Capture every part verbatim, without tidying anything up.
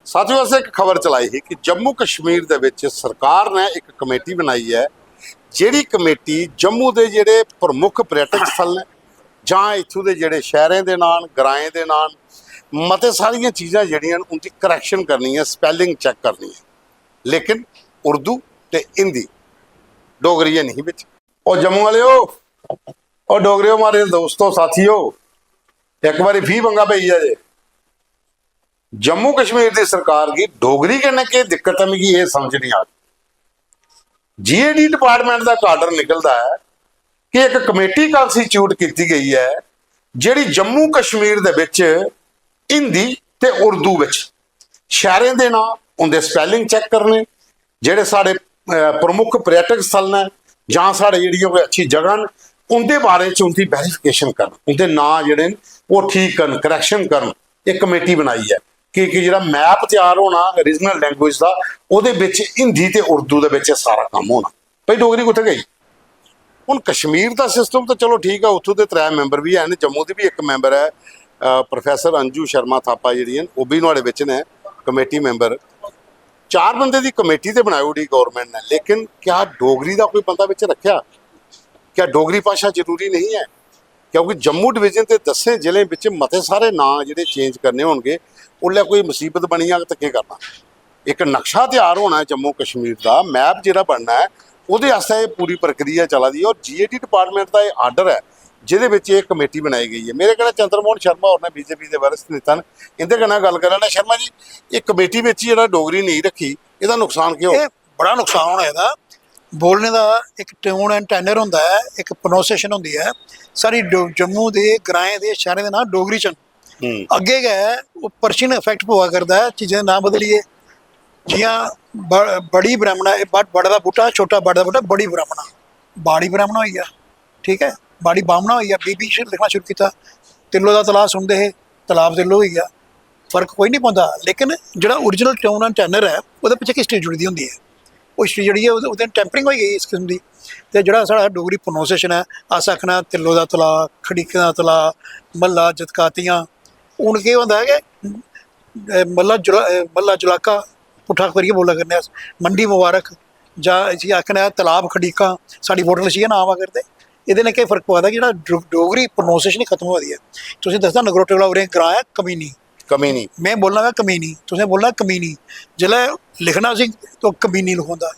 साथियों, असें इक खबर चलाई ही कि जम्मू कश्मीर दे विच सरकार ने इक कमेटी बनाई ऐ, जेह्ड़ी कमेटी जम्मू दे जेह्ड़े प्रमुख पर्यटक स्थल न जां इत्थूं दे जेह्ड़े शैह्रें दे नांऽ न, ग्राएं दे नांऽ न, मते सारियां चीजां जेह्ड़ियां न उं'दी correction करनी ऐ, spelling check करनी ऐ, लेकिन उर्दू ते हिंदी, डोगरी है नहीं बिच। ओ जम्मू वालेओ, ओ डोगरेओ, मारे दोस्तो, साथियो, इक बारी फ्ही पंगा पेई गेआ जे जम्मू कश्मीर दी सरकार गी डोगरी कन्नै केह् दिक्कत ऐ, मिगी एह् समझ निं आ दी। जीएडी डिपार्टमेंट दा इक आर्डर निकलदा ऐ कि इक कमेटी कांस्टीट्यूट कीती गई ऐ जेह्ड़ी जम्मू कश्मीर दे बिच हिंदी ते उर्दू बिच शैह्रें दे नांऽ, उं'दे स्पैलिंग चैक करने, जेह्ड़े साढ़े अ, प्रमुख पर्यटक स्थल न जां साढ़े जेह्ड़ियां कोई अच्छी जगह न, उं'दे बारे च उं'दी वेरिफिकेशन करन, उं'दे नांऽ जेह्ड़े न ओह् ठीक करन, करेक्शन करन। इक कमेटी बनाई ऐ कि, कि जेह्ड़ा मैप त्यार होना रीजनल लैंग्वेज दा, ओह्दे बिच हिंदी ते उर्दू दे बिच एह् सारा कम्म होना। भाई, डोगरी कुत्थै गई? हून कश्मीर दा सिस्टम ते चलो ठीक ऐ, उत्थूं दे त्रै मैंबर बी हैन, जम्मू दी बी इक मैंबर ऐ, अ, प्रोफेसर अंजू शर्मा थापा जेह्ड़ी न, ओह् बी नुहाड़े बिच न, कमेटी मैंबर। चार बंदे दी कमेटी ते बनाई ओड़ी गौरमेंट ने, लेकिन क्या डोगरी दा कोई बंदा बिच रक्खेआ? क्या डोगरी भाशा जरूरी नहीं ऐ? क्योंकि जम्मू डिवीजन दे दस्सें जिलें बिच मते सारे नांऽ जेह्ड़े चेंज करने होनगे, उसलै कोई मुसीबत बनी जाग ते केह् करना? इक नक्शा त्यार होना ऐ जम्मू कश्मीर दा, मैप जेह्ड़ा बनना ऐ, ओह्दे आस्तै एह् पूरी प्रक्रिया चला दी ऐ। और जीएडी डिपार्टमेंट दा एह् आर्डर ऐ जेह्दे बिच एह् कमेटी बनाई गई ऐ। मेरे कन्नै चंद्रमोहन शर्मा होर ने, बीजेपी दे वरिष्ठ नेता न, इं'दे कन्नै गल्ल करा ना। शर्मा जी, एह् कमेटी बिच जेह्ड़ा डोगरी नेईं रक्खी, एह्दा नुकसान केह् होग? एह् बड़ा नुकसान होना एह्दा। बोलने दा इक tone and tenor होंदा ऐ, इक प्रोनाउंसिएशन होंदी ऐ। साढ़ी डो-, जम्मू दे ग्राएं दे, शैह्रें दे नांऽ डोगरी च न। हम्म। अग्गें गै ओह् पर्शियन इफेक्ट पवा करदा ऐ, चीजें दे नांऽ बदलियै। जि'यां ब-, बड़ी ब्राह्मणा, एह् बड़-, बड़े दा बूह्टा, छोटा बड़े दा बूह्टा, बड़ी ब्राह्मणा, बाड़ी ब्राह्मणा होई गेआ, ठीक ऐ, बाड़ी बामणा होई गेआ, बीबी च लिखना शुरू कीता। तिल्लो दा तलाऽ सुनदे हे, तलाब तिल्लो होई गेआ। फर्क कोई निं पौंदा, लेकिन जेह्ड़ा ओरिजिनल tone and tenor ऐ, ओह्दे पिच्छें हिस्ट्री जुड़ी दी होंदी ऐ। ओह् हिस्ट्री जेह्ड़ी ऐ, ओह्दे, ओह्दे टैम्परिंग होई गेई इस किस्म दी। ते जेह्ड़ा साढ़ा डोगरी प्रोनाउंसिएशन ऐ, अस आखना तिल्लो दा तलाऽ, खड़ीकें दा तलाऽ, म्हल्ला जतकातियां। हून केह् होंदा ऐ कि, ए, म्हल्ला जुला-, ए, म्हल्ला जुलाका पुट्ठा करियै बोला करने अस, मंडी मुबारक, जां इसी आखने आं तलाब खड़ीकां, साढ़ी वोटर लिस्ट इ'यै नांऽ आवा करदे। एह्दे नै केह् फर्क पवा दा कि जेह्ड़ा डो-, डोगरी प्रोनाउंसिएशन खत्म होआ दी ऐ। तुसें दसदा, नगरोटे कोला उरें ग्रांऽ ऐ कमीनी। कमीनी। में बोलना गै कमीनी, तुसें बोलना कमीनी। जिसलै लिखना उसी, तो कमीनी लखोंदा।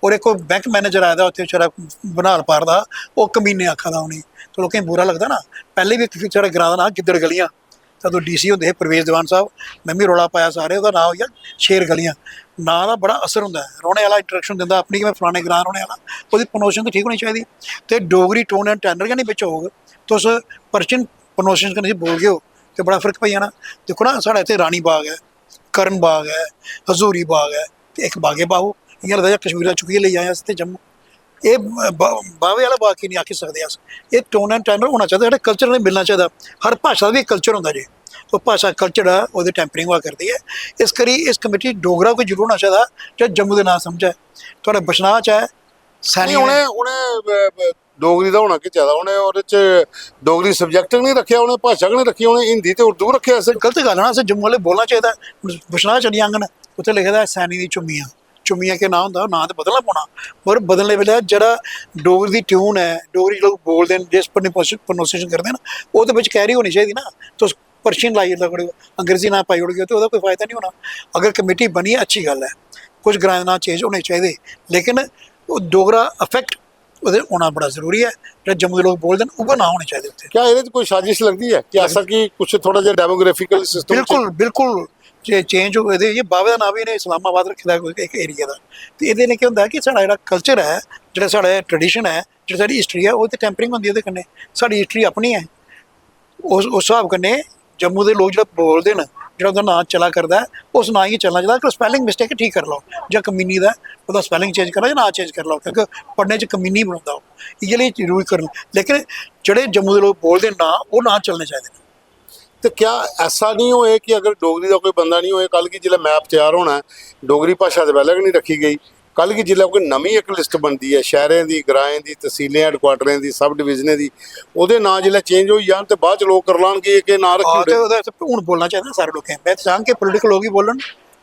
और इक कोई बैंक मैनेजर आए दा उत्थै, बेचारा बनाल पार दा, ओह् कमीने आखा दा उ'नेंगी। तो लोकें गी बुरा लगदा ना। पैह्लें बी इक साढ़े ग्रांऽ दा नांऽ गिद्दड़ गलियां, तदूं डीसी होंदे हे परवेज दीवान साहब, में बी रौला पाया सारे, ओह्दा नांऽ होई गेआ शेर गलियां। नांऽ दा बड़ा असर होंदा ऐ, रौह्ने आह्ला इंट्रोडक्शन दिंदा अपनी कि में फलाने ग्रांऽ रौह्ने आह्ला, ओह्दी प्रोनाउंसिएशन ते ठीक होनी चाहिदी। ते डोगरी tone and tenor गै निं बिच होग, तुस पर्शियन प्रोनाउंसिएशन कन्नै बोलगे ओ ते बड़ा फर्क पेई जाना। दिक्खो ना, साढ़े इत्थै रानी बाग ऐ, करण बाग ऐ, हजूरी बाग ऐ, ते इक बागे बाहू, इ'यां लगदा जि'यां कश्मीर दा चुक्कियै लेई आए अस ते जम्मू। एह् ब-, बावे आह्ला बाग की निं आखी सकदे अस? एह् tone and tenor होना चाहिदा, साढ़े कल्चर कन्नै मिलना चाहिदा। हर भाशा दा बी इक कल्चर होंदा जी, ओह् भाशा कल्चर ऐ, ओह्दी टैम्परिंग होआ करदी ऐ। इस करी इस कमेटी डोगरा कोई जरूर होना चाहिदा जेह्ड़ा जम्मू दे नांऽ समझै। थुआढ़े बशनाह् च ऐ, सैनी नहीं, उ'नें, उ'नें, अ, अ, डोगरी दा होना केह् चाहिदा? उ'नें ओह्दे च डोगरी सब्जैक्ट गै निं रक्खेआ, उ'नें भाशा गै निं रक्खी, उ'नें हिंदी ते उर्दू रक्खेआ। असें गलत गल्ल ऐ ना, असें जम्मू आह्ले बोलना चाहिदा। बशनाह् चली जाङन, उत्थै लिखे दा ऐ सैनी दी चुम्मियां। चुम्मियां केह् नांऽ होंदा? नांऽ ते बदलना पौना, मगर बदलने बेल्लै जेह्ड़ा डोगरी दी ट्यून ऐ, डोगरी लोक बोलदे न, जिस प्रोनाउंसिएशन करदे न, ओह्दे बिच कैरी होनी चाहिदी ना। तुस पर्शियन लाई ओड़दे, अंग्रेजी नांऽ पाई ओड़गे ते ओह्दा कोई फायदा निं होना। अगर कमेटी बनी, अच्छी गल्ल ऐ, कुछ ग्राएं दे नांऽ चेंज होने चाहिदे, लेकिन ओह् डोगरा इफेक्ट ओह्दे होना बड़ा जरूरी ऐ। जेह्ड़ा जम्मू दे लोक बोलदे न, उ'ऐ नांऽ होने चाहिदे उत्थै। क्या एह्दे च कोई साजिश लगदी ऐ कि ऐसा कि कुछ थोह्ड़ा जेहा डेमोग्राफिकल सिस्टम च बिल्कुल, बिल्कुल। चे-, चेंज होए दे, एह् बावे दा नांऽ बी इ'नें इस्लामाबाद रक्खे दा इक एरिया दा। ते एह्दे नै केह् होंदा ऐ कि साढ़ा जेह्ड़ा कल्चर ऐ, जेह्ड़ा साढ़ा ट्रेडिशन ऐ, जेह्ड़ी साढ़ी हिस्ट्री ऐ, ओह् ते टैम्परिंग होंदी ऐ ओह्दे कन्नै। साढ़ी हिस्ट्री अपनी ऐ, उस, उस स्हाब कन्नै जम्मू दे लोक जेह्ड़ा बोलदे न, जेह्ड़ा उं'दा नांऽ चला करदा ऐ, उस नांऽ गी चलना चाहिदा। अगर स्पैलिंग मिस्टेक ठीक करी लैओ, जां कमीनी दा ऐ, ओह्दा स्पैलिंग चेंज करी लैओ जां नांऽ चेंज करी लैओ, क्योंकि पढ़ने च कमीनी बनदा ओह्। इ'यै लेई जरूरी करना। लेकिन जेह्ड़े जम्मू दे लोक बोलदे न नांऽ, ओह् नांऽ चलने चाहिदे न। ते क्या ऐसा निं होए कि अगर डोगरी दा कोई बंदा निं होए, कल गी जिसलै मैप त्यार होना ऐ, डोगरी भाशा ते पैह्लें गै निं रक्खी गेई, कल गी जिसलै कोई नमीं इक लिस्ट बनदी ऐ शैह्रें दी, ग्राएं दी, तसीलें, हैडकुआटरें दी, सब डिवीजनें दी, ओह्दे नांऽ जिसलै चेंज होई जान ते बाद च लोक करलान कि एह् केह् नांऽ रक्खी हां, ते ओड़े। ओह्दा ते हून बोलना चाहिदा सारे लोकें। में ते चाह्ङ कि पोलिटिकल लोक बी बोलन,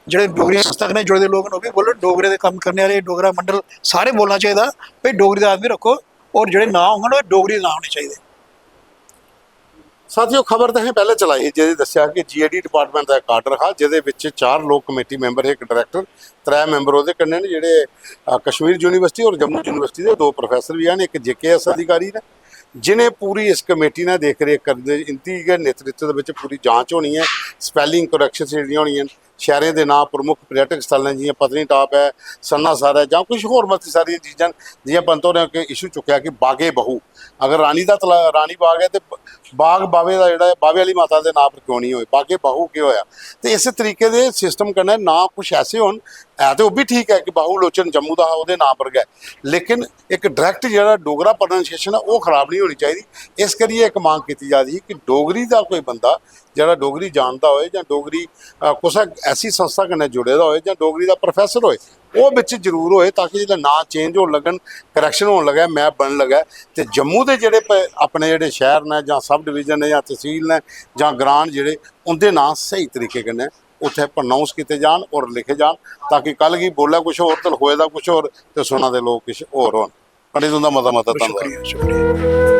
जेह्ड़े डोगरी संस्था कन्नै जुड़े दे लोक न, ओह् बी बोलन, डोगरे दे कम्म करने आह्ले, डोगरा मंडल, सारे बोलना चाहिदा भई डोगरी दा आदमी रक्खो, और जेह्ड़े नांऽ होङन, ओह् डोगरी दे नांऽ होने चाहिदे। साथियो, खबर ते असें पैह्लें चलाई ही, जेह्दे दस्सेआ कि जीएडी डिपार्टमेंट दा इक आर्डर हा, जेह्दे बिच चार लोक कमेटी मैंबर हे, इक डायरैक्टर, त्रै मैंबर ओह्दे कन्नै न, जेह्ड़े अ, कश्मीर यूनिवर्सिटी और जम्मू यूनिवर्सिटी दे दो प्रोफेसर बी हैन, इक जेकेएस अधिकारी न, जिनें पूरी इस कमेटी ने देख रेख करदे, इंदी गै नेतृत्व दे बिच पूरी जांच होनी ऐ, स्पैलिंग करैक्शन जेह्ड़ियां होनियां न, शैह्रें दे नांऽ, प्रमुख पर्यटक स्थलें, जि'यां पत्नीटाप ऐ, सन्नासर ऐ, जां कुछ होर मती सारियां चीजां न। जि'यां पंत होरें इक इशू चुक्केआ कि बागे बहु, अगर रानी दा तला रानी बाग ऐ ते बाग बावे दा जेह्ड़ा ऐ, बावे आह्ली माता दे नांऽ पर क्यों निं होए, बागे बहु केह् होएआ? ते इस तरीके दे सिस्टम कन्नै नांऽ कुछ ऐसे होन, है ते ओह् बी ठीक ऐ कि बाहु लोचन जम्मू दा हा, ओह्दे नांऽ पर गै, लेकिन इक डायरैक्ट जेह्ड़ा डोगरा प्रोनाउंसिएशन ऐ, ओह् खराब निं होनी चाहिदी। इस करियै इक मंग कीती जा दी ही कि डोगरी दा कोई बंदा जेह्ड़ा डोगरी जानदा होए जां डोगरी अ, कुसै ऐसी संस्था कन्नै जुड़े दा होए जां डोगरी दा प्रोफेसर होए, ओह् बिच जरूर होए, ताकि जिसलै नांऽ चेंज होन लगन, करैक्शन होन लगै, मैप बनन लगै, ते जम्मू दे जेह्ड़े प- अपने जेह्ड़े शैह्र न जां सब डिवीजन न जां तसील न जां ग्रांऽ न जेह्ड़े, उं'दे नांऽ स्हेई तरीके कन्नै उत्थै प्रोनाउंस कीते जान और लिखे जान, ताकि कल गी बोलै कुछ होर ते लखोए दा कुछ होर ते सुना दे लोक किश होर होन। पंडित, तुं'दा मता मता धन्नवाद। शुक्रिया, शुक्रिया।